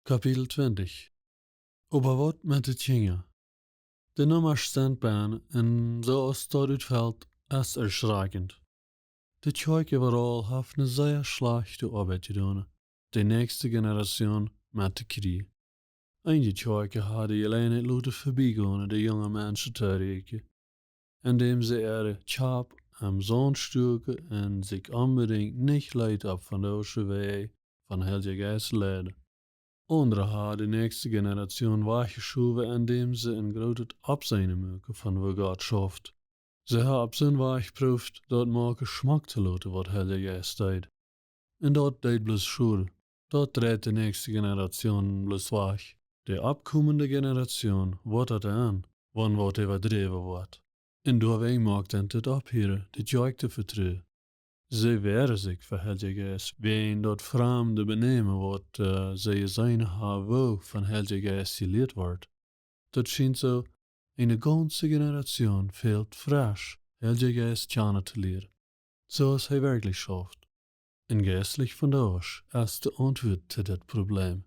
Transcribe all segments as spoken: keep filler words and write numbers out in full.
Kapitel twintich. Oba waut met de Kjinja? De Nummasch sent bennen, un soo aus daut utfelt, es erschrakjent. De Kjoakj äwaraul haft eene sea schlajchte Oabeit jedonen, de näakjste Generation met to kjrieen. Eenje Kjoakjen haben de Jeläajenheit loten vebiegonen, de junge Menschen to erreichen, endäm see äare Kjap em Saunt stuaken un sikj onbedinjt nich leeten opp vondoagsche Wäaj von Heiljen Jeist leiden. Aundre haben de näakjste Generation wajchjeschowen, endäm see een grootet Oppseenen muaken von woo Gott schauft. See haben opp soon Wajch jeprooft, daut Moaken schmock to loten, waut Heilja Jeist deed. Un daut deed bloos Schoden. Daut dreid de näakjste Generation bloos wajch. De oppkomende Generation woat daut aun, wan waut äwadräwen woat. Un doawäajen moakt an dit opphieren, de Kjoakj to vetruen. See wäaren sikj fa Heilja Jeist, wäajen daut framde Benämen, waut, äh, see jeseenen haben, woo von Heilja Jeist jelieet woat. Daut schient soo, eene gaunze Generation fält fresch, Heilja Jeist kjanen to lieren, soo aus hee werkjlich schauft. Un jeistlich vondoag es de Auntwuat to dit Problem.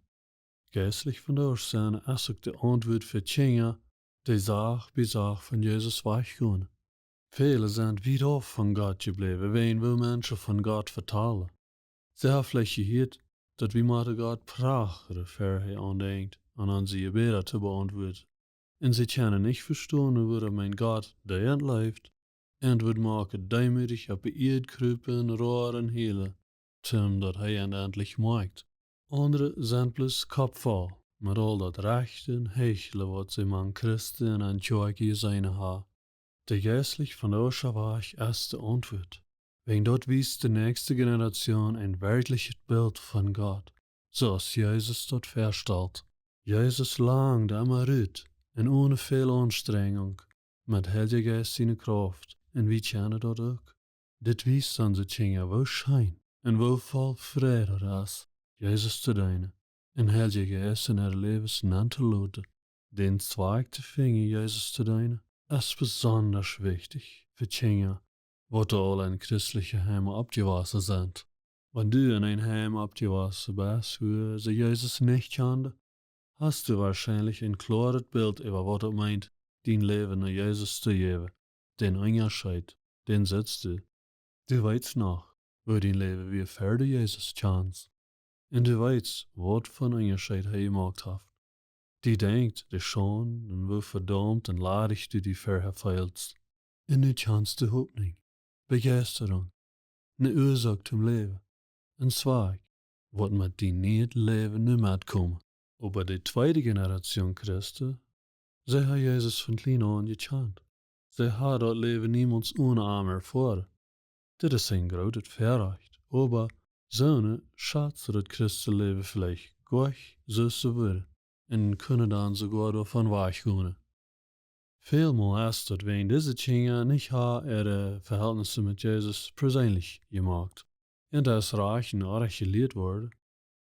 Jeistlich vondoag sennen es uk de Auntwuat fa Kjinja, dee Sach bie Sach von Jesus wajchgonen. Väle sent wiet auf von Gott jebläwen, wäajen woo Menschen von Gott vetalen. See haben veleicht jehieet, daut wie motten Gott prachren, ea hee aundenkjt, aun onse Jebäda to beauntwuaden. Un see kjennen nich vestonen, wuarom een Gott, dee an leeft, an wudd moaken deemootich opp de Ieed krupen, roaren, hielen, toom daut hee an endlich moakt. Aundre sent bloos koppvoll met aul daut Rechten un Heichlen, waut see mank Christen un Kjoakjen jeseenen haben. De jeistlich vondoagsche Wajch es de Auntwuat. Wäajen daut wiest de näakjste Generation een werkjlichet Bilt von Gott, soo aus Jesus daut väastalt. Jesus langt emma rut un one väl Aunstrenjunk, met Heilja Jeist siene Krauft, un wie kjennen daut uk. Dit wiest onse Kjinja, woo scheen un woo voll Fräd daut es, Jesus to deenen, un Heilja Jeist en äare Läwes nenn to loten. Dän Zwakj to finjen, Jesus to deenen, es besondasch wichtich fa Kjinja, waut aul en christelje Heime oppjewossen sent. Wan du en een Heim oppjewossen best, wua see Jesus nich kjanden, hast du woarschienlich een kloaret Bilt äwa waut et meent, dien Läwen no Jesus to jäwen. Dän Unjascheet, dän sitst du. Du weetst noch, woo dien Läwen wia, ea du Jesus kjanst. Un du weetst, waut fa een Unjascheet hee jemoakt haft. Du denkjst de Schaund un woo vedaumt un ladich du die verhäa feelst. Un nu kjanst du Hopninj, Bejeisterunk, ne Uasoak toom läwen, un Zwakj, waut met dien nieet Läwen nu metkomen. Oba de tweede Generation Christen, see haben Jesus von kjlien aun jekjant. See haben daut Läwen niemols one am erfoaren. Dit es een grootet Väarajcht, oba soone schazen daut Christenläwen veleicht goa nich soo sea wada un kjennen dan soogoa doavon wajchgonen. Välmol es daut, wäajen dise Kjinja nich haben äare Vehältnisse met Jesus perseenlich jemoakt. Un daut es rajcht un oajch jelieet worden.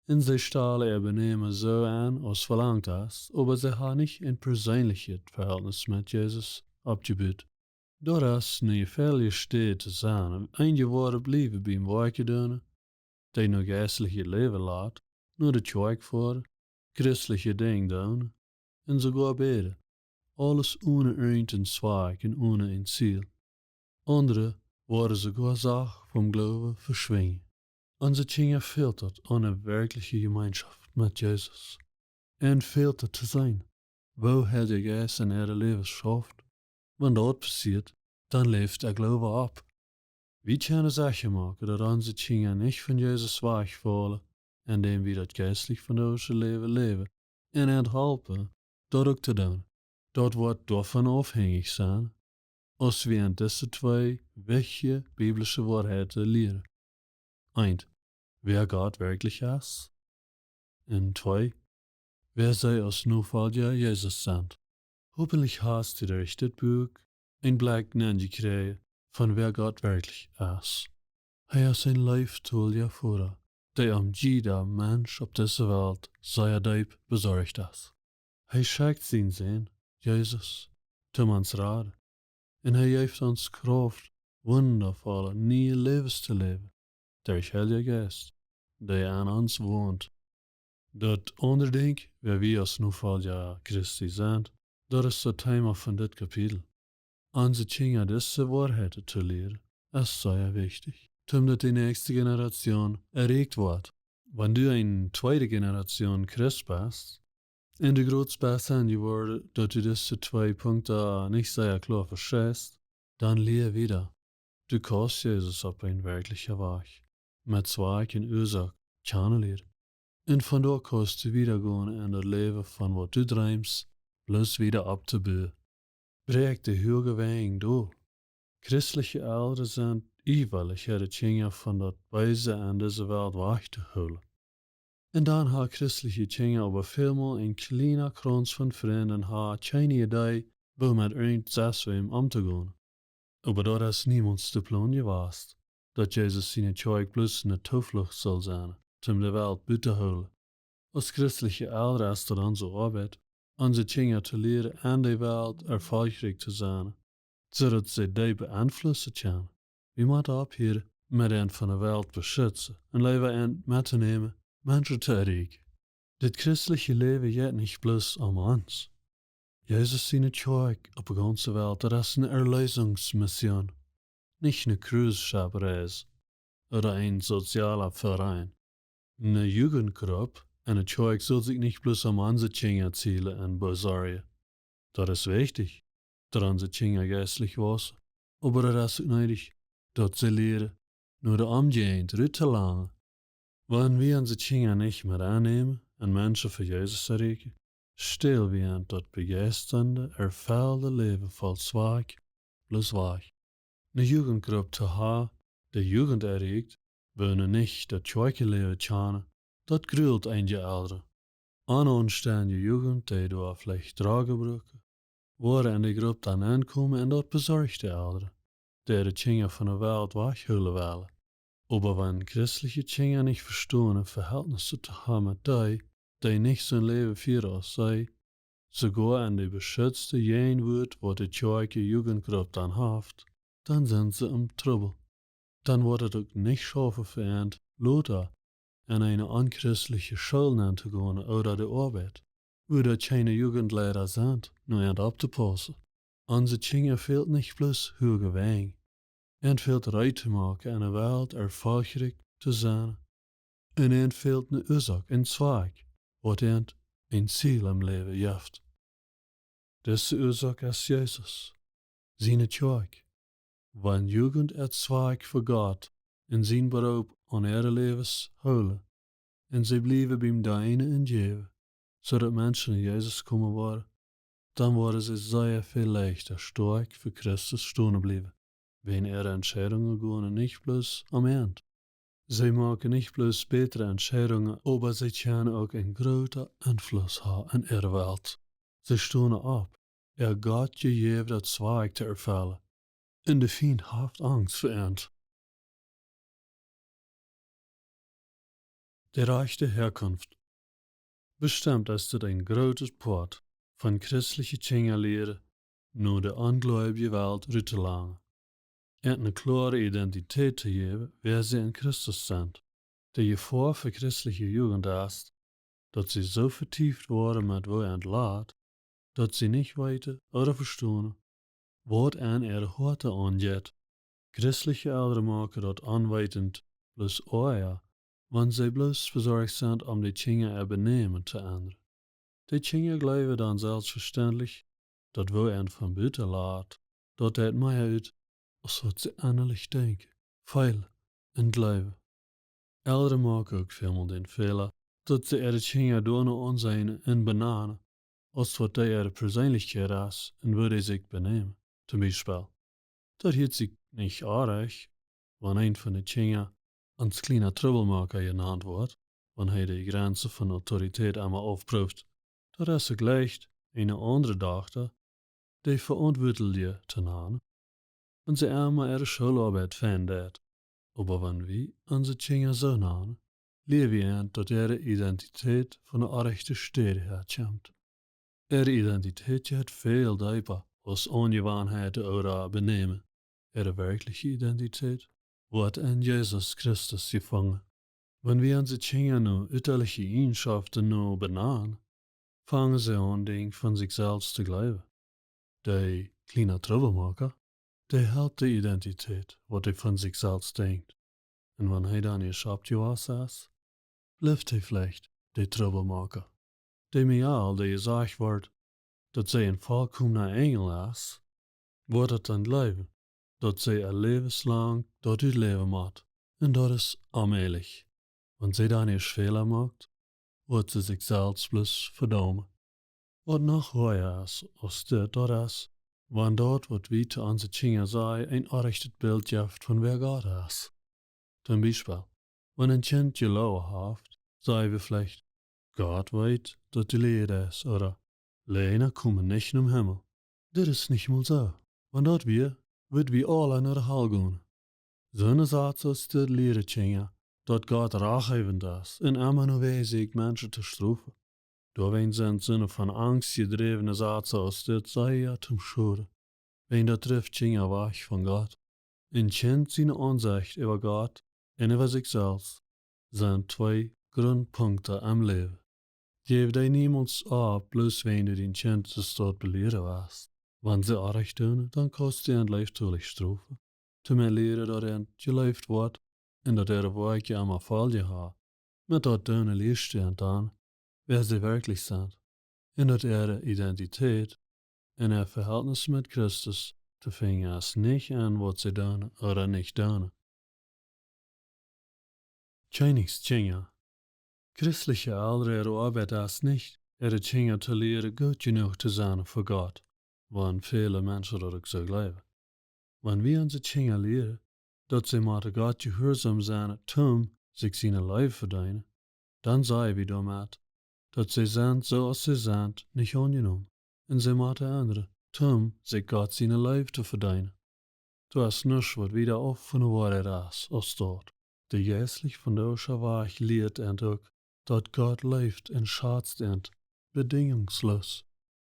Un see stalen äa Benämen soo aun, aus velangt es, oba see haben nich een perseenlichet Vehältnis met Jesus oppjebut. Daut es ne jefäajelje Städ to sennen. Eenje woaren bliewen biem Woakj doonen, dee no jeistlichet Läwen lat, no de Kjoakj foaren, christelje Dinja doonen, un soogoa bäden. Aules one irjent een Zwakj un one een Ziel. Aundre woaren soogoa sach vom Gloowen veschwinjen. Onse Kjinja fält daut aun ne werkjliche Jemeenschoft met Jesus. Un fält daut to seenen, woo Heilja Jeist en äare Läwes schauft. Wan daut passieet, dan läft de Gloowen opp. Wie kjennen secha moaken, daut onse Kjinja nich von Jesus wajchfaulen, endäm wie daut jeistlich vondoagsche Läwen läwen un an halpen, daut uk to doonen. Daut woat doavon aufhenjich sennen, aus wie aun dise twee wichtje biblische Woarheiten lieren. Eent, wäa Gott werkjlich es. Un twee, wäa see aus Nofolja Jesus sent. Hopentlich hast du derch dit Buak een Blikj nenjekjräajen von wäa Gott werkjlich es. Hee es een leeftolja Voda, dee om jieda Mensch opp dise Welt sea deep besorcht es. Hee schekjt sienen Sän, Jesus, toom ons raden. Un hee jeft ons Krauft, wundavolle, niee Läwes to läwen, derch Heilja Jeist, dee aun ons wont. Daut aundre Dinkj, wäa wie aus Nofolja Christi sent, daut es daut Thema von dit Kapitel. Onse Kjinja dise Woarheit to lieren, es sea wichtich, toom daut de näakjste Generation erreicht woat. Wan du eene tweede Generation Christ best, un du grootst best aun jeworden, daut du dise twee Punkten nich sea kloa vesteist, dan lia wieda. Du kaust Jesus opp een werkjlichen Wajch, met Zwakj un Uasoak kjanen lieren. Un von doa kaust du wieda gonen en daut Läwen von waut du dreemst, bloos wieda opptobuen. Bräakj de huage Wenj dol. Christliche Elren sent iewrich, äare Kjinja von daut Beese en dise Welt wajch to hoolen. Un dan ha christliche Kjinja oba välmol een kjliena Krauns von Frind un ha kjeene Idee, woo met irjent sest wäm omtogonen. Oba daut es niemols de Plon jewast, daut Jesus siene Kjoakj bloos eene Tooflucht saul sennen, toom de Welt buten hoolen. Aus christliche Elren es daut onse Oabeit, onse Kjinja to lieren en de Welt erfolgreich to sennen, soo daut see dee beeinflussen kjennen. Wie motten opphieren met an von de Welt beschutzen un leewa an mettonämen, Menschen to erreichen. Dit christliche Läwen jeit nich bloos om ons. Jesus siene Kjoakj opp de gaunze Welt, daut es eene Erlösungsmission, nich eene Cruise-Ship-Reis ooda een sozialer Verein. Eene Jugendgrupp enne Kjoakj saul sikj nich bloos om onse Kjinja zielen un besorjen. Daut es wichtich, daut onse Kjinja jeistlich waussen, oba daut es uk needich, daut see lieren, no de Omjäajent rut to langen. Wan wie onse Kjinja nich met aunnämen un Menschen fa Jesus erreichen, stäl wie an daut bejeisternde, erfellende Läwen voll Zwakj bloos wajch. Eene Jugendgrupp to haben, dee Jugend erreicht, woo nich daut Kjoakjenläwen kjanen, daut grult eenje Elren. Onaunstendje Jugend, dee doa veleicht Drogen brucken, woaren en de Grupp dan aunkomen un daut besorcht de Elren, dee de Kjinja von de Welt wajchhoolen wellen. Oba wan christliche Kjinja nich vestonen, Vehältnisse to haben met dee, dee nich soon Läwen fieren aus see, soogoa en de beschutzte Jäajenwuat, waut de Kjoakj Jugendgrupp dan haft, dan sent see em Trubbel. Dan woat et uk nich schaufen fa an, lota en eene onchristliche School auntogonen ooda de Oabeit, wua doa kjeene Jugendleida sent, no an opptopaussen. Onse Kjinja fält nich bloos huage Wenj, an fält reed to moaken, en de Welt erfolgreich to sennen. Un an fält eene Uasoak, een Zwakj, waut an een Ziel em Läwen jeft. Dise Uasoak es Jesus, siene Kjoakj. Wan Jugend äa Zwakj fa Gott un sien Beroop aun äare Läwes hoolen, un see bliewen biem deenen un jäwen, soo daut Menschen no Jesus komen woaren, dan woaren see sea väl leichta stoakj fa Christus stonen bliewen, wan äare Entscheidungen gonen nich bloos om an. See moaken nich bloos bätre Entscheidungen, oba see kjennen uk een groota Enfluss haben en äare Welt. See stonen opp, äa Gott jejäwnet Zwakj to erfellen, un de Fient haft Angst fa an. De rajchte Häakunft. Bestemt es dit een grootet Poat von christliche Kjinja lieren, no de onjleewje Welt rut to langen. An eene kloare Identität to jäwen, wäa see en Christus sent. De Jefoa fa christliche Jugend es, daut see soo vetieft woaren met woo an lat, daut see nich weeten ooda vestonen, waut an äare Hoaten aunjeit. Christliche Elren moaken daut onweetend bloos oaja, wan see bloos besorcht sent om de Kjinja äa Benämen to endren. De Kjinja jleewen dan selfstvestentlich, daut woo an von buten lat, daut deit mea ut, aus waut see ennalich denkjen, feelen un jleewen. Elren moaken uk välmol dän Fäla, daut see äare Kjinja doano aunseenen un benanen, aus waut dee äare Perseenlichkjeit es un woo dee sikj benämen. Toom Biespel, daut hieet sikj nich oajch, wan eent von de Kjinja ons kjliena Trubbelmoaka jenant woat, wan hee de Jrenzen von Autoritäet emma aufprooft. Daut es uk leicht, eene aundre Dochta de Veauntwuatliche to nanen, wan see emma äare Schooloabeit fein deit. Oba wan wie onse Kjinja soo nanen, lia wie an, daut äare Identität von de rajchte Städ häakjemt. Äare Identität jeit väl deepa aus Aunjewanheiten ooda Benämen. Äare werkjliche Identität woat en Jesus Christus jefungen. Wan wie onse Kjinja no ütaliche Eajenschoften no benanen, fangen see aun, Dinja von sikj selfst to jleewen. De kjliene Trubbelmaka, dee helt de Identität, waut hee von sikj selfst denkjt. Un wan hee dan ieescht oppjewossen es, blift hee veleicht de Trubbelmaka, dee mea aul dee jesajcht woat, daut see een volkomna Enjel es, woat daut dan jleewen, daut see äa Läwen lang daut utläwen mott. Un daut es onmäajlich. Wan see dan ieescht Fäla moakt, woat see sikj selfst bloos vedaumen. Waut noch woaja es aus dit, daut es, wan daut, waut wie to onse Kjinja sajen, een orrajchtet Bilt jeft von wäa Gott es. Toom Biespel, wan een Kjint jeloagen haft, saj wie veleicht: "Gott weet, daut du Lia deist", ooda: "Leajna komen nich nom Himmel." Dit es nich mol soo. Wan daut wia, wudd wie aula no de Hal gonen. Soone Sazen aus dit lieren Kjinja, daut Gott rachheewent es un emma no Wäaj sikjt, Menschen to strofen. Doawäajen sent soone von Angst jedräwne Sazen aus dit sea toom Schoden, wiels daut drift Kjinja wajch von Gott. Een Kjint siene Aunsecht äwa Gott un äwa sikj selfst sent twee Grundpunkten em Läwen. Jäw dee niemols opp, bloos wiels du dien Kjint soo doa belieren west. Wan see orrajcht doonen, dan kaust du an leeftolich strofen. Toom an lieren, daut an jeleeft woat un daut äare Woakjen emma Foljen haben. Met daut doonen lieescht du an dan, wäa see werkjlich sent. Un daut äare Identität un äa Vehältnis met Christus to finjen es nich en waut see doonen ooda nich doonen. Kjennichskjinja. Christliche Elren äare Oabeit es nich, äare Kjinja to lieren, goot jenuach to sennen fa Gott, wan väle Menschen daut uk soo jleewen. Wan wie onse Kjinja lieren, daut see motten Gott jehuarsom sennen, toom sikj siene Leew vedeenen, dan saj wie doamet, daut see sent soo aus see sent nich aunjenomen, un see motten endren, toom sikj Gott siene Leew to vedeenen. Doa es nuscht, waut wieda auf von de Woarheit es aus daut. De jeistlich vondoagsche Wajch lieet an uk, daut Gott leeft un schazt an bedinjungslos.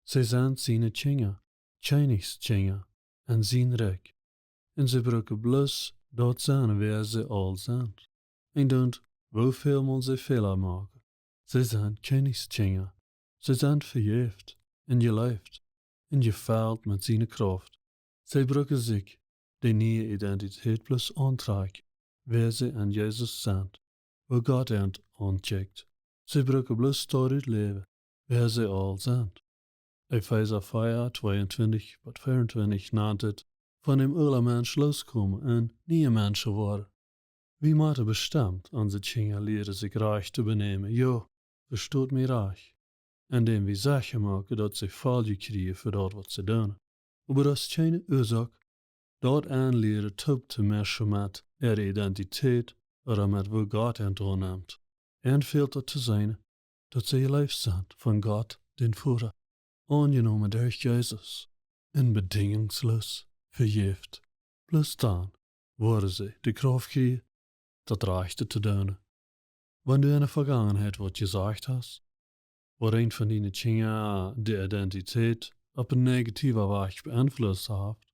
See sent siene Kjinja, Kjennichskjinja en sien Rikj. Un see brucken bloos daut sennen, wäa see aul sent. Endoont, woo väl mol see Fäla moaken, see sent Kjennichskjinja. See sent vejäft un jeleeft un jefelt met siene Krauft. See brucken sikj de niee Identität bloos auntrakjen, wäa see en Jesus sent, woo Gott an aunkjikjt. See brucken bloos doarut läwen, wäa see aul sent. Efeesa vea, tweeuntwintich bat veeuntwintich nant et: "Von däm oolen Mensch loskomen un niee Menschen woaren." Wie motten bestemt onse Kjinja lieren, sikj rajcht to benämen, jo, vestot mie rajcht, endäm wie secha moaken, daut see Foljen kjrieen fa daut, waut see doonen. Oba daut es kjeene Uasoak, daut an lieren toop to mischen met äare Identität ooda met woo Gott an aunnemt. An fält daut to seenen, daut see jeleeft sent von Gott, dän Voda, aunjenomen derch Jesus un bedinjungslos vejäft. Bloos dan woaren see de Krauft kjrieen, daut Rajchte to doonen. Wan du enne Vegangenheit waut jesajcht hast, waut eent von diene Kjinja de Identität opp een negativen Wajch beenflusst haft,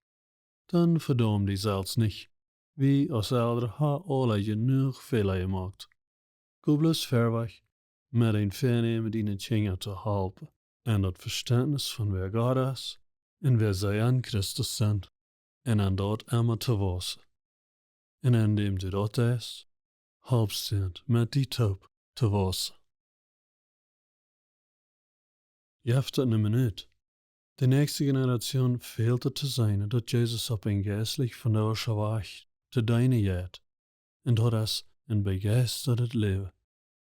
dan vedaum die selfst nich. Wie aus Elren haben aula jenuach Fäla jemoakt. Go bloos verwoats met een Väanämen, diene Kjinja to halpen en daut Vestentnis von wäa Gott es un wäa see en Christus sent, un en daut emma to waussen. Un endäm du daut deist, halpst du an met die toop to waussen. Jeft daut ne Minut. De näakjste Generation fält et to seenen, daut Jesus opp een jeistlich vondoagscha Wajch to deenen jeit. Un daut es een bejeistadet Läwen.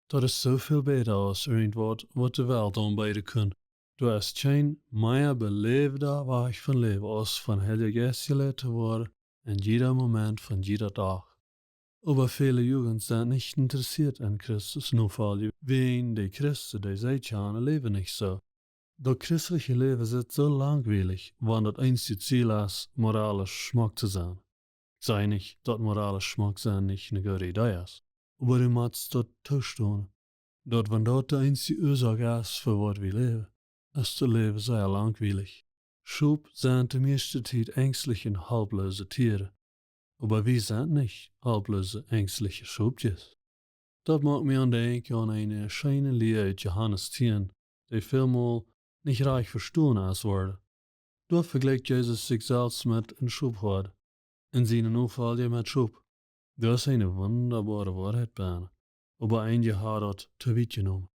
Daut es soo väl bäta aus irjentwaut, waut de Welt aunbeeden kaun. Doa es kjeen mea beläwda Wajch von läwen aus von Heiljen Jeist jeleit to woaren en jieda Moment von jieda Dach. Oba väle Jugend sent nich interessieet en Christus nofoljen, wiels de Christen, dee see kjanen, läwen nich soo. Daut christliche Läwen sitt soo langwielich, wan daut eensje Ziel es, moralisch schmock to sennen. Ekj saj nich, daut moralisch schmock sennen nich ne goode Idee es, oba du motst daut toostonen, daut wan daut de eensje Uasoak es, fa waut wie läwen, es daut Läwen sea langwielich. Schop sent de mieeschte Tiet enjstliche un halploose Tieren, oba wie sent nich halploose, enjstliche Schopkjes. Daut moakt mie aun denkjen aun eene scheene Lia ut Johanes tieen, dee välmol nich rajcht vestonen es worden. Doa vejlikjt Jesus sikj selfst met een Schophoad un siene Nofolja met Schop. Daut es eene wundaboare Woarheit bie am, oba eenje haben daut too wiet jenomen.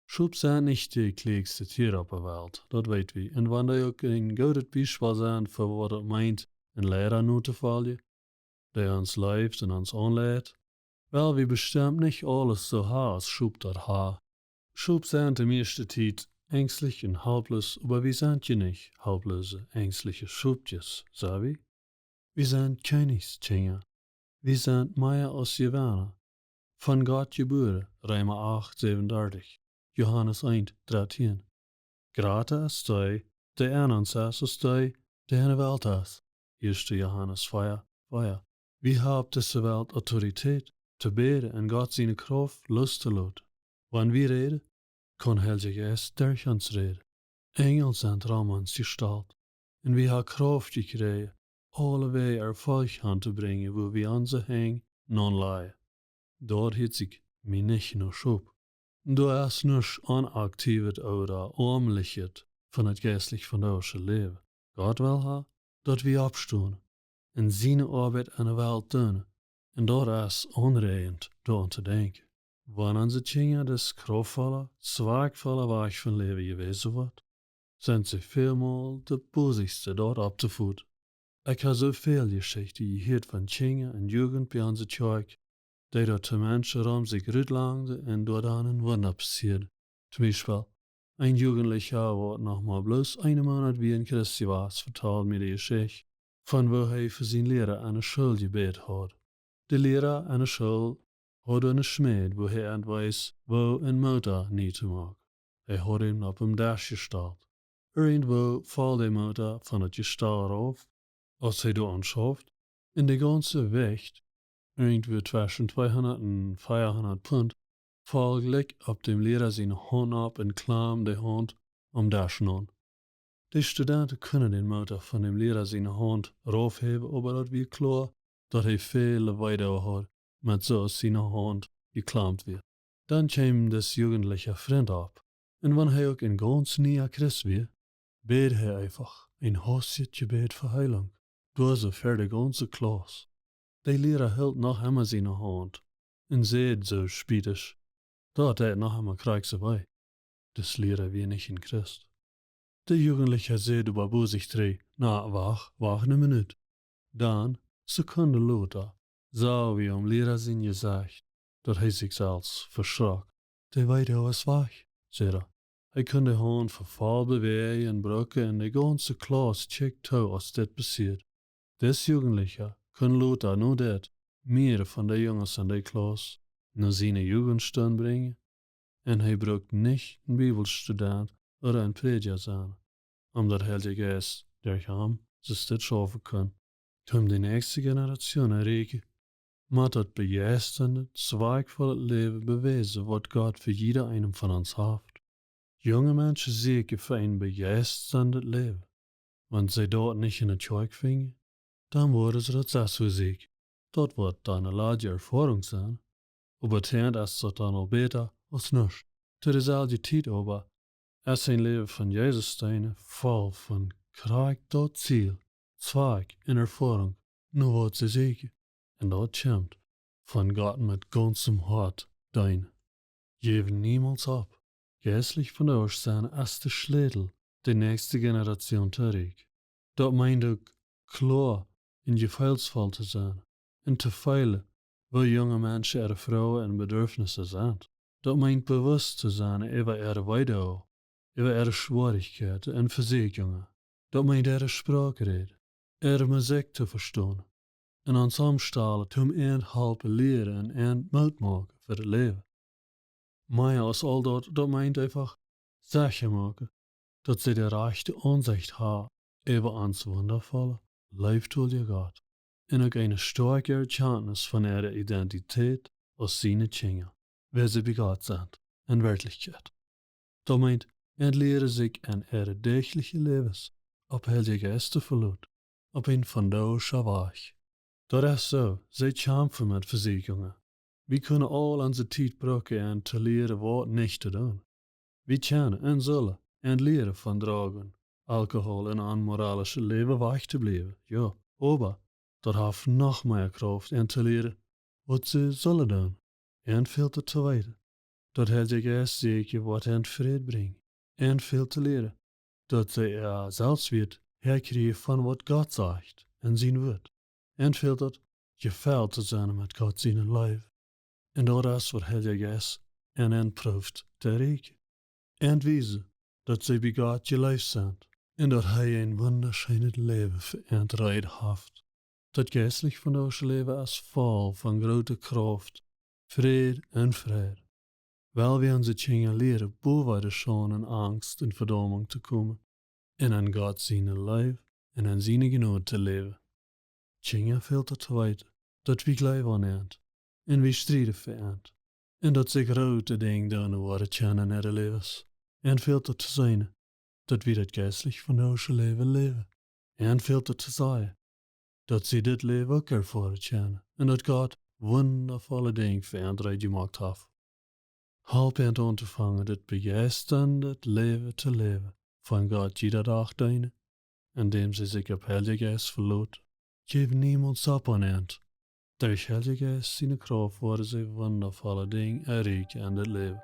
Schop sent nich de kjlienste Tieren opp de Welt, daut weet wie. Un wan dee uk een goodet Biespel sent fa waut daut meent, een Liera notofoljen, dee ons leeft un ons aunleit, well wie bestemt nich aules soo haben aus Schop daut haben. Schop sent de mieeschte Tiet enjstlich un halploos, oba wie sent je nich halploose, enjstliche Schopkjes, sent wie? Wie sent Kjennichskjinja. Wie sent mea aus Jewenna. Von Gott jebuaren, Reema acht, säwenundartich, Johanes eent, dartieen. Jrata es dee, dee en ons es, aus dee, dee en de Welt es, ieeschte Johanes vea, vea. Wie haben opp dise Welt Autoritäet, to bäden un Gott siene Krauft lostoloten. Wan wie räden, kaun Heilja Jeist derch ons räden. Enjel sent rom ons jestalt. Un wie haben Krauft jekjräajen, aulewäajen Erfolg han to brinjen, wua wie onse Henj nopp lajen. Daut hieet sikj mie nich no Schop. Doa es nuscht onaktiewet ooda oamlichet von daut jeistlich vondoagsche Läwen. Gott well haben, daut wie oppstonen un siene Oabeit en de Welt doonen. Un daut es aunräajent, doaraun to denkjen. Wan onse Kjinja daut kraftvolle, zwakjvolle Wajch von Läwen jewäsen woat, sent see välmol de bosichste, daut opptofoten. Ekj hab soo väl Jeschichten jehieet von Kjinja un Jugent bie onse Kjoakj, dee daut de Menschen rom sikj rutlangden un doa dan een Wunda passieed. Toom Biespel, een Jugendlicha, waut noch mau bloos een Moonat wia een Christ jewast, vetald mie de Jeschicht von woo hee fa sienen Liera aun de School jebät haud. De Liera aun de School haud eene Schmäd, wua hee an wees, woo een Moota nie to moaken. Hee haud am opp een Desch jestalt. Irjentwoo foll de Moota von daut Jestal rauf, aus hee doa aun schauft, un de gaunze Jewicht, irjentwoo tweschen tweehundat un veahundat Punt, foll jlikj opp däm Liera siene Haunt opp un klamd de Haunt aum Desch aun. De Studenten kunnen dän Moota von däm Liera siene Haunt raufhäwen, oba daut wia kloa, daut hee väl Wee doa haud, met soo aus siene Haunt jeklamd wia. Dan kjeem dis Jugendlicha Frint opp, un wan hee uk een gaunz niea Christ wia, bäd hee eefach een haustjet Jebäd fa Heilunk, doa soo ver de gaunze Klauss. De Liera hilt noch emma siene Haunt un säd soo spietisch: "Daut deit noch emma krakjt soo wee." Dis Liera wia nich een Christ. De Jugendlicha säd oba bie sikj: "Na, wacht, wacht ne Minut." Dan, Sekunden lota, sach wie aum Liera sien Jesecht, daut hee sikj selfst veschrok. "De Wee es wajch," säd hee. Hee kunn de Haunt frie bewäajen un brucken, un de gaunze Klauss kjikjt too, aus dit passieed. Dis Jugendlicha kunn lota no dit mea von de Junges en de Klauss no siene Jugendstund brinjen, un hee brukt nich een Bibelstudent ooda een Prädja sennen, om daut Heilje Jeist derch am soo dit schaufen kunn. Toom de näakjste Generation erreichen, mott daut bejeisternde, zwakjvolle Läwen bewäsen, waut Gott fa jieda eenem von ons haft. Junge Menschen sieekjen fa een bejeisterndet Läwen. Wan see daut nich enne Kjoakj finjen, dan woaren see daut selfst sieekjen. Daut woat dan eene ladje Erfoarunk sennen, oba tient es daut dan aul bäta aus nuscht. Too deeselwje Tiet oba es een Läwen von Jesus deenen voll von krakjt daut Ziel, Zwakj un Erfoarunk, no waut see sieekjen. Un daut kjemt von Gott met gaunzem Hoat deenen. Jeff niemols opp. Jeistlich vondoag sennen es de Schlätel, de näakjste Generation to erreichen. Daut meent uk kloa un jefeelsvoll to sennen un to feelen, woo junge Menschen äare Froagen un Bedürfnisse sent. Daut meent bewusst to sennen äwa äare Weedoag, äwa äare Schwierichkjeiten un Vesieekjungen. Daut meent äare Sproak räden, äare Musikj to vestonen un ons aunstalen toom an halpen lieren un an Moot moaken fa daut Läwen. Mea aus aul daut, daut meent eefach secha moaken, daut see de rajchte Aunsecht haben äwa ons wundafolla, leeftolja Gott un uk eene stoakje Erkjantnis von äare Identität aus siene Kjinja, wäa see bie Gott sent en Werkjlichkjeit. Daut meent, an lieren sikj en äare däachliche Läwes opp Heilje Jeist to veloten, opp een vondoagscha Wajch. Daut es soo, see kjamfen met Vesieekjungen. Wie kjennen aul onse Tiet brucken om to lieren waut nich to doonen. Wie kjennen un sellen an lieren von Drogen, Alkohol un onmoralischet Läwen wajch to bliewen, jo, oba daut haft noch mea Krauft om to lieren waut see sellen doonen. An väl to weeten, daut Heilje Jeist secha woat an Fräd brinjen. An väl to lieren, daut see äa Selfstwieet häakjrieen von waut Gott sajcht en sien Wuat. An väl daut Jefäl to sennen met Gott siene Leew. Un daut es waut Heilje Jeist an an prooft to erreichen. An wiesen, daut see bie Gott jeleeft sent un daut hee een wundascheenet Läwen fa an reed haft. Daut jeistlich vondoagsche Läwen es voll von groote Krauft, Fräd un Freid. Well wie onse Kjinja lieren, bowen de Schaund un Angst un Vedaumunk to komen un en Gott siene Leew un en siene Jnod to läwen. Kjinja, väl to weeten, daut wie jleewen aun an un wie strieden fa an un daut see groote Dinja doonen woaren kjennen en äare Läwes. An väl to seenen, daut wie daut jeistlich vondoagsche Läwen läwen. An väl to sajen, daut see dit Läwen uk erfoaren kjennen un daut Gott wundavolle Dinja fa an reed jemoakt haft. Halp an auntofangen, daut bejeistende Läwen to läwen, von Gott jieda Dach deenen, endäm see sikj opp Heilje Jeist veloten. Jeff niemols opp aun an. Derch Heilje Jeist siene Krauft woaren see wundavolle Dinja erreichen en dit Läwen.